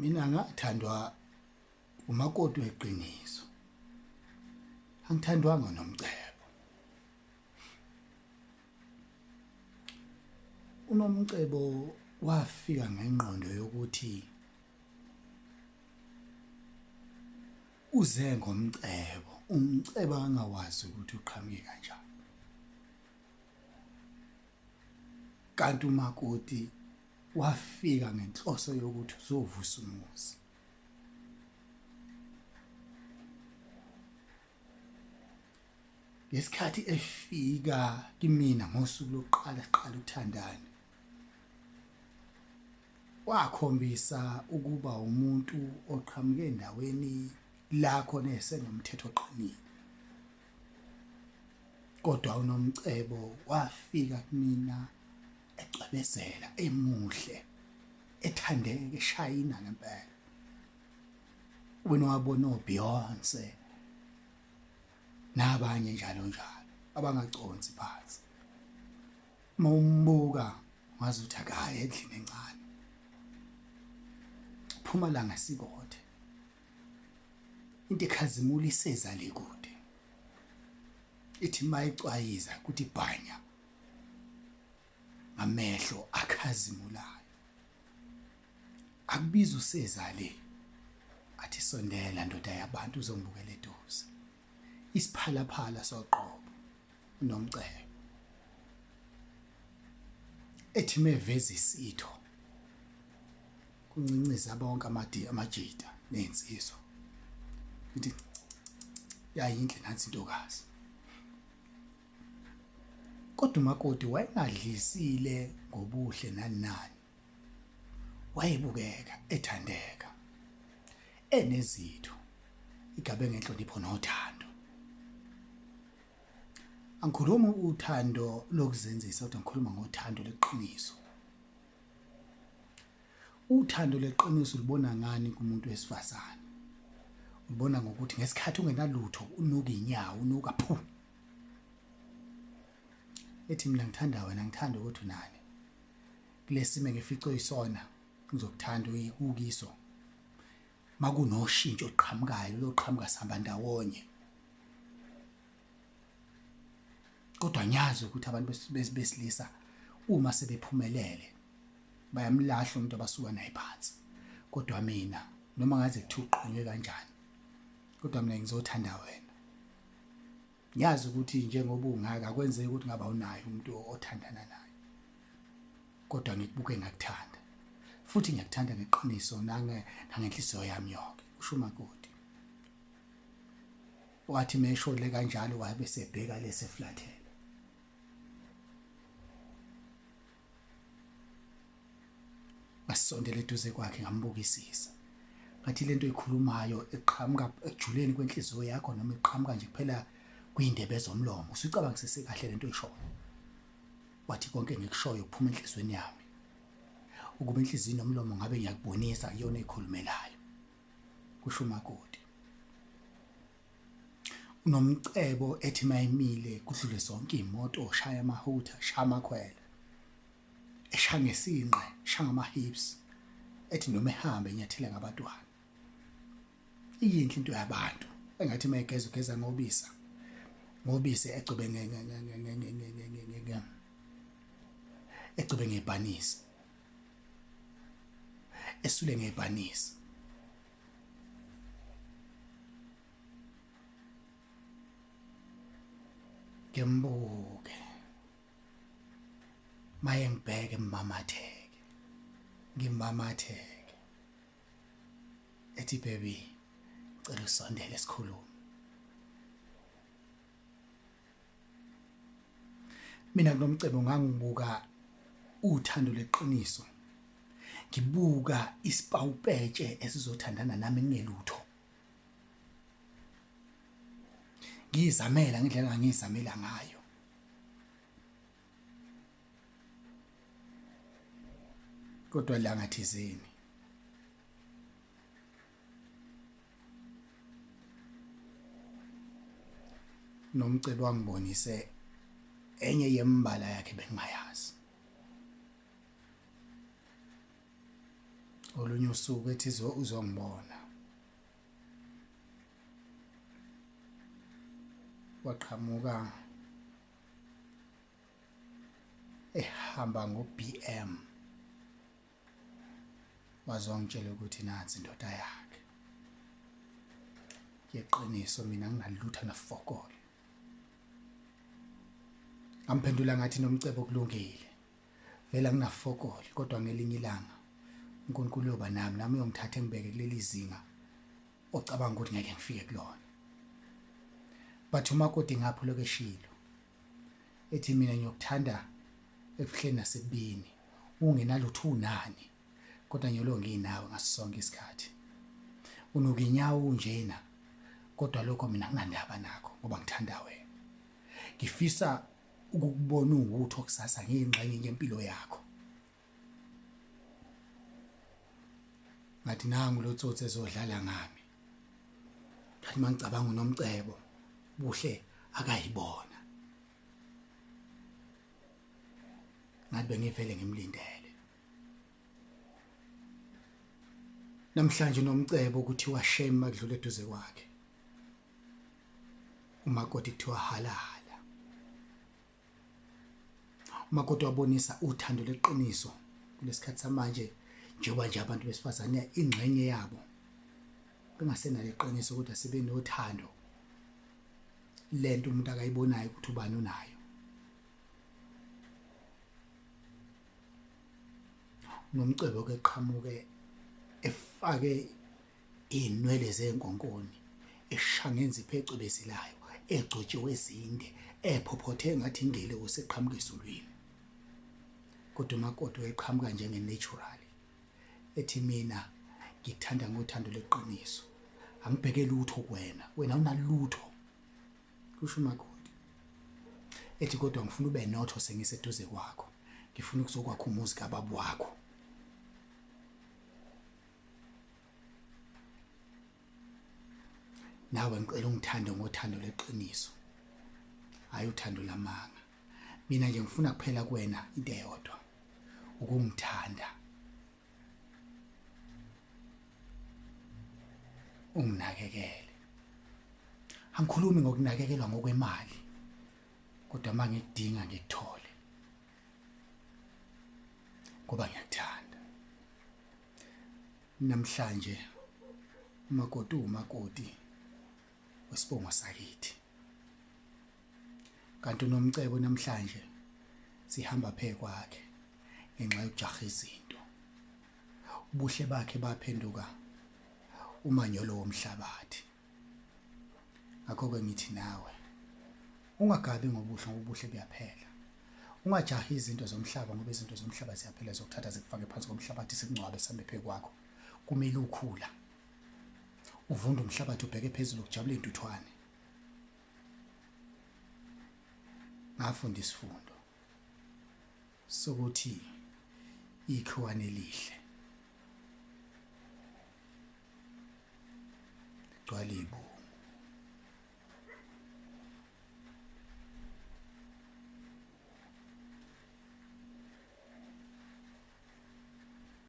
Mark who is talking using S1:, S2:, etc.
S1: Mina ngathandwa umakoti weqiniso. Angithandwanga noMcebo. UNomcebo wafika ngengqondo yokuthi uze ngomcebo, umcebo angawazi ukuthi uqhamuke kanjani. Kanti umakoti wafika ngenhloso yokuthi uzovusa umuzi. Ngesikhathi efika kimina ngosuku lokuqala siqala ukuthandana, wakhombisa ukuba umuntu oqhamuke endaweni la khona esenomthetho oqinile. Kodwa uNomcebo wafika kumina ecwebezela, emuhle, ethandeka, eshayina ngempela. Wena wabona oBeyonce nabanye njalo njalo abangaconsi phansi. Uma umbuka ngazi ukuthi akayi endlini encane. Phuma la ngesikothe. Into ekhazimula iseza le kude. Ithi mayicwayiza kuthi bhanya ngamehlo akhazimulayo. Akubiza useza le athi sondela ndoda yabantu uzongibukela eduze. Isiphalaphala soqobo uNomcebo. Ethi meveza isitho kuncinciza bonke amadi amajita nezinsizwa. Ithi yayinhle nansi intokazi. Kodwa umakoti wayengadlisile ngobuhle nani nani. Wayebukeka ethandeka enezitho igabe ngenhlonipho nothando. Angikhulumi uthando lokuzenzisa kodwa ngikhuluma ngothando leqiniso. Uthando leqiniso ulibona ngani kumuntu wesifazane? Ulibona ngokuthi ngesikhathi ungenalutho unuka inyawo, unuka phu. Ethi mina ngithanda wena, ngithanda ukuthi unani. Kulesimo engifice uyisona ngizokuthanda uyikukiso. Makunoshintsho oqhamukayo loqhamuka sihamba ndawonye. Kodwa ngiyazi ukuthi abantu besilisa uma sebephumelele bayamlahla umuntu abasuka naye phansi. Kodwa mina noma ngaze kuthiwa uqonywe kanjani, kodwa mina ngizothanda wena. Ngiyazi ukuthi njengoba ungaka akwenzeki ukuthi ngaba unaye umuntu othandana naye. Kodwa ngikubuke ngakuthanda. Futhi ngiyakuthanda ngeqiniso nange nangenhliziyo yami yonke, kusho umakoti. Wathi mesho le kanjalo wabe sebheka lese flathela. Ngasondela eduze kwakhe ngambukisisa. Ngathi lento oyikhulumayo iqhamuka ekujuleni kwenhliziyo yakho noma iqhamuka nje kuphela kwindebe zomlomo. Usucabangisise kahle lento oyishoyo. Wathi konke engikushoyo kuphuma enhliziyweni yami. Ukuba inhliziyo nomlomo ngabe ngiyakubonisa iyona ekhulumelayo. Kusho umakoti. Unomcebo ethi mayimile kudlule zonke iy'moto shaya amahutha shaya amakhwela eshaya ngesinqe shaya ngama-hips ethi noma ehamba enyathela ngabatwana. Iyinhle into yabantu engathi mayigeza ugeza ngobisa ngobisi egcobe egcobe ngebhanisi esule ngebhanisi. Ngimbuke maye ngibheke ngimamatheke ngimamatheke ethi baby cela usondele sikhulume. Mina kunomcebo ngangibuka uthando leqiniso, ngibuka isipawupetshe esizothandana nami ngingelutho, ngiyizamela ngendlela engangiyizamela ngayo. Kodwa langa thizeni Nomcebo wangibonise enye yembala yakhe bengingayazi. Olunye usuku ethi uzongibona. Waqhamuka ehamba ngo-BM wazongitshela ukuthi nansi indoda yakhe. Yeqiniso mina ngingalutha nafokolo. Ngamphendula ngathi nomcebo kulungile. Vele anginafokoli kodwa ngelinye ilanga uNkulunkulu uyoba nami nami uyongithatha engibeke kuleli zinga ocabanga ukuthi ngeke ngifike kulona. But umakoti ngapho lokho eshilo ethi mina ngiyokuthanda ebuhleni nasebini ungenalutho unani kodwa ngiyolo nginawe ngaso sonke isikhathi. Unuka inyawo unjena kodwa lokho mina nginandaba nakho ngoba ngithanda wena. Ngifisa ukukubona uwutho kusasa ngiyingxenye yempilo yakho. Ngathi nangu lo tsotsi ezodlala ngami. Ngathi mangicabanga uNomcebo buhle akayibona. Ngathi bengivele ngimlindele. Namhlanje uNomcebo kuthiwa shame makudlula eduze kwakhe. Umakoti kuthiwa halala. Umakoti wabonisa uthando leqiniso kulesikhathi samanje njengoba nje abantu besifazane ingxenye yabo bengasenalo iqiniso kodwa sebenothando lento umuntu akayibonayo ukuthi ubani unayo. Nomcebo ke qhamuke efake izinwele zenkonkoni esha ngenzipho ecwebezelayo egcotshiwe ezinde ephophothe ngathi ingele useqhamuka ezulwini. Kodwa umakoti wayeqhamuka njenge-natural ethi mina ngikuthanda ngothando leqiniso angibheke lutho kuwena wena unalutho kusho umakoti ethi kodwa ngifuna ube notho sengiseduze kwakho ngifuna ukuzokwakha umuzi kababa wakho. Nawe ngicela ungithande ngothando leqiniso hayi uthando lamanga. Mina nje ngifuna kuphela kuwena into eyodwa ukungithanda unginakekele. Angikhulumi ngokunakekelwa ngokwemali kodwa uma ngikudinga ngikuthole ngoba ngiyakuthanda. Namhlanje umakoti uwumakoti wesibongo sakithi. Kanti uNomcebo namhlanje sihamba phe kwakhe ngenxa yokujaha izinto. Ubuhle bakhe baphenduka umanyolo womhlabathi. Ngakho-ke ngithi nawe ungagabi ngobuhle ngoba ubuhle buyaphela. Ungajahi izinto zomhlaba ngoba izinto zomhlaba ziyaphela zokuthatha zikufake phansi komhlabathi sikungcwabe sihambe phe kwakho. Kumele ukhula. Uvunde umhlabathi ubheke phezulu kujabule intuthwane. Ngafunda isifundo sokuthi ikhiwane elihle ligcwala ibuku.